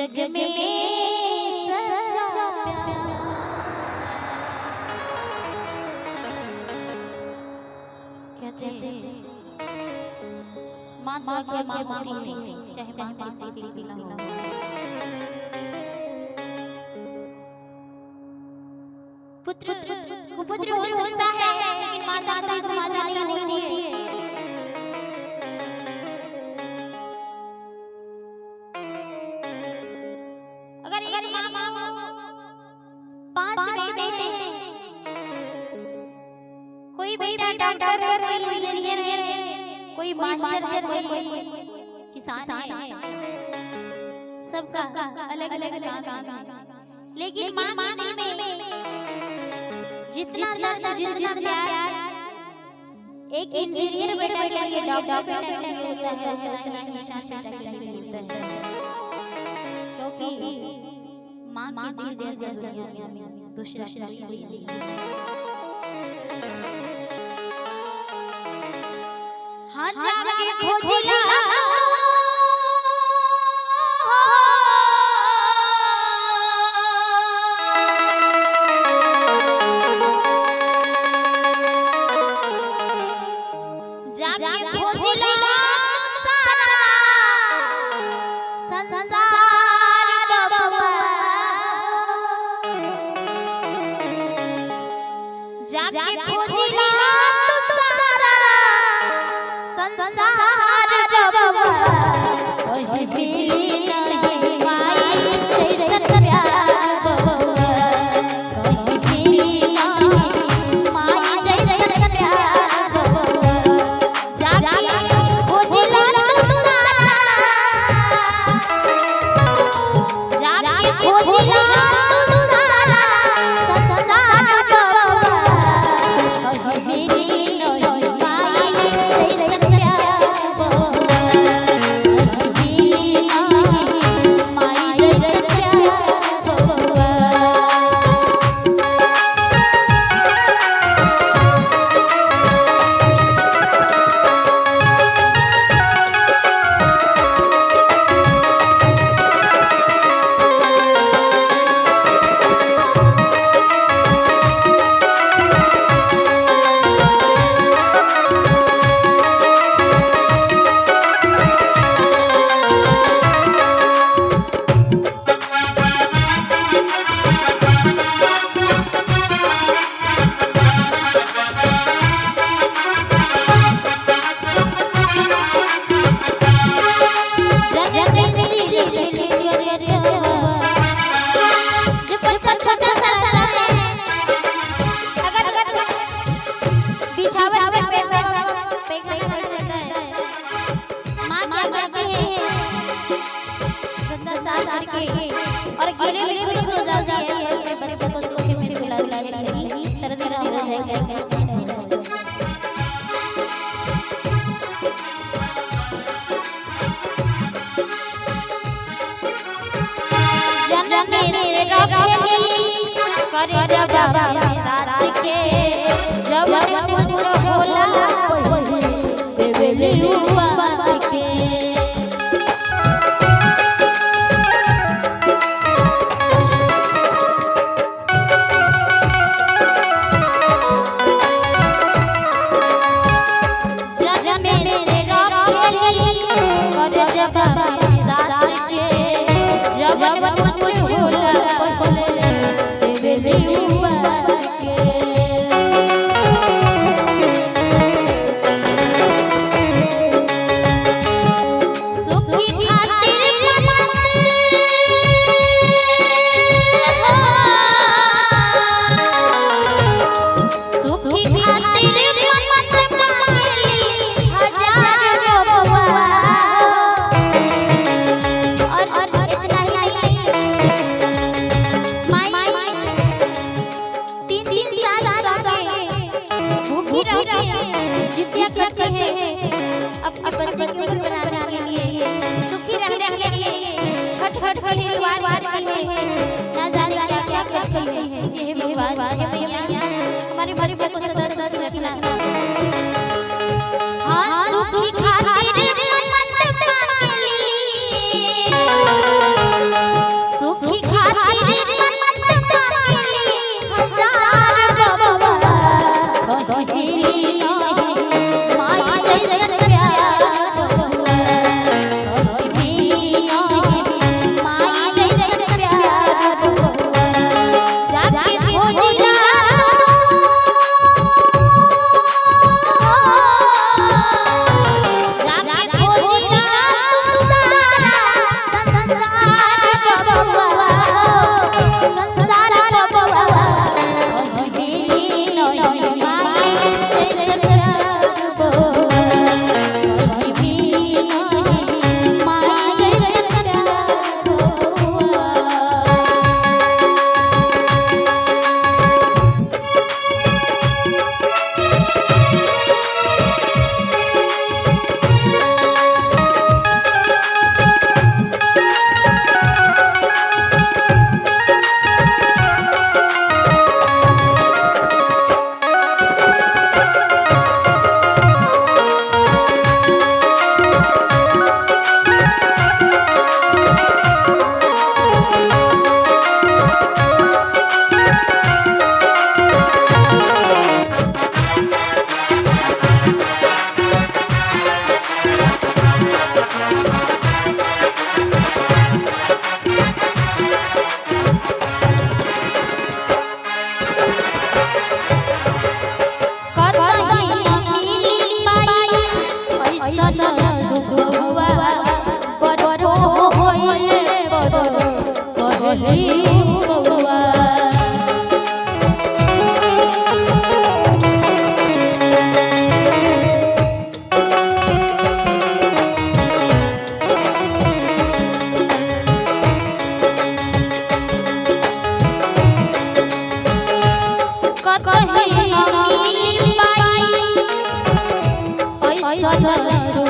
जग में सच्चा प्यार। कहते हैं माँ तो आगे माँ होती है, चाहे माँ किसी की भी ना हो। पुत्र कुपुत्र हो सकता है, लेकिन माता कभी कुमाता नहीं होती है। अगर एक माँ 5 बेटे हैं, कोई बेटा डॉक्टर है, कोई इंजीनियर है, कोई मास्टर है, कोई किसान है, सबका अलग अलग काम है। लेकिन माँ के दिल में जितना दर्द, जितना प्यार एक इंजीनियर बेटा के लिए, डॉक्टर बेटा के लिए होता है, उतना ही किसान बेटा के लिए होता है। क्योंकि माँ के दिल जैसा दुनिया में दूसरा कोई नहीं। हाँ जाके खोजला जाके खोजला सारा संसार बबुआ, जाके खोजला सारा संसार बबुआ, कहीं मिली नहीं माई जैसा प्यार बबुआ, कहीं मिली नहीं माई जैसा प्यार बबुआ, जाके खोजला सारा, जाके खोजला सारा संसार बबुआ, कहीं मिली नहीं माई जैसा प्यार बबुआ, कहीं मिली नहीं माई जैसा प्यार बबुआ। जो बच्चा छोटा सा रहता है, अगर बिछावन पे पैसा पैखाना कर देता है, माँ क्या करती है, गंदा साफ करके और गीले में खुश हो जाती है, अपने बच्चों को सूखे में सुला के कहीं दर्द ना हो जाए, कहीं ऐसे नहीं हो जाए। जन्म से रखेली करे जब साथ के, जब कुछ होला वही देवेली बात के। जन्म से रखेली करे जब साथ के, जब कुछ होला पहले देवेली बात के। सुखी खातिर मत सुखी खातिर मत मांगली हजार बबुआ। और इतना ही नहीं, माई 3-3 साल सके भूखी रह के जिद्दिया करती है अपने बच्चे के ऊपर बनाने के लिए, सुखी रहने के लिए छठ छठ त्योहार करती है, ना जाने क्या क्या करती है। हे भगवान, हे मैया, हमारे बच्चे को सदा सुखी रखना। हाँ सुखी खातिर मत मांगली।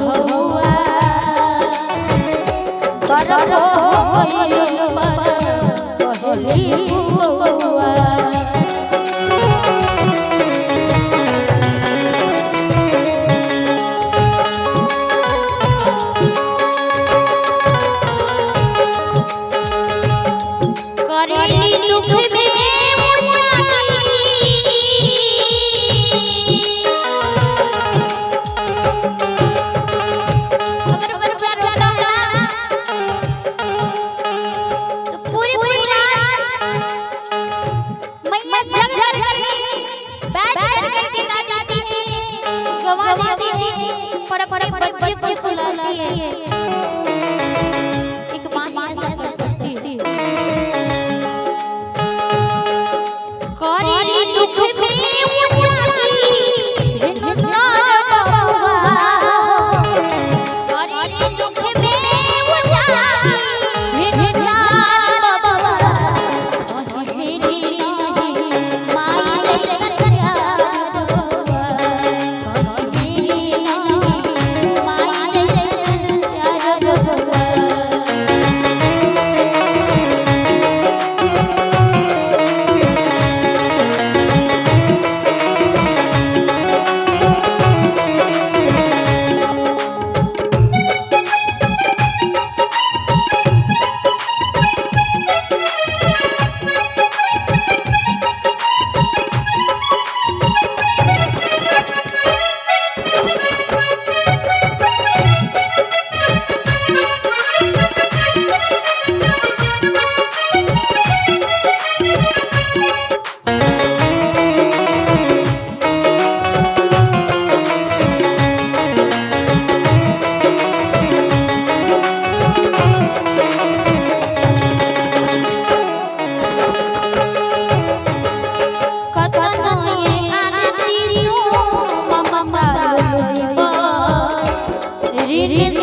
बुढ़ौआ बरख हो गइल पर कहली बउआ। करेली दुख में अगर बच्चा रोता है तो पूरी पूरी रात मैया जग जग बैठ कर के गा देती है, गवा देती है और अपने बच्चे को सुलाती है। एक माँ ऐसा कर सकती है। करेली दुख में उजागी भिनसार बउआ, करेली दुख में उजागी भिनसार बउआ, कहीं मेरी नहीं माई जैसन प्यार बउआ, कहीं मेरी नहीं माई जैसन प्यार बउआ। कतनो ये आरती तू ममता लुइबा, ऋण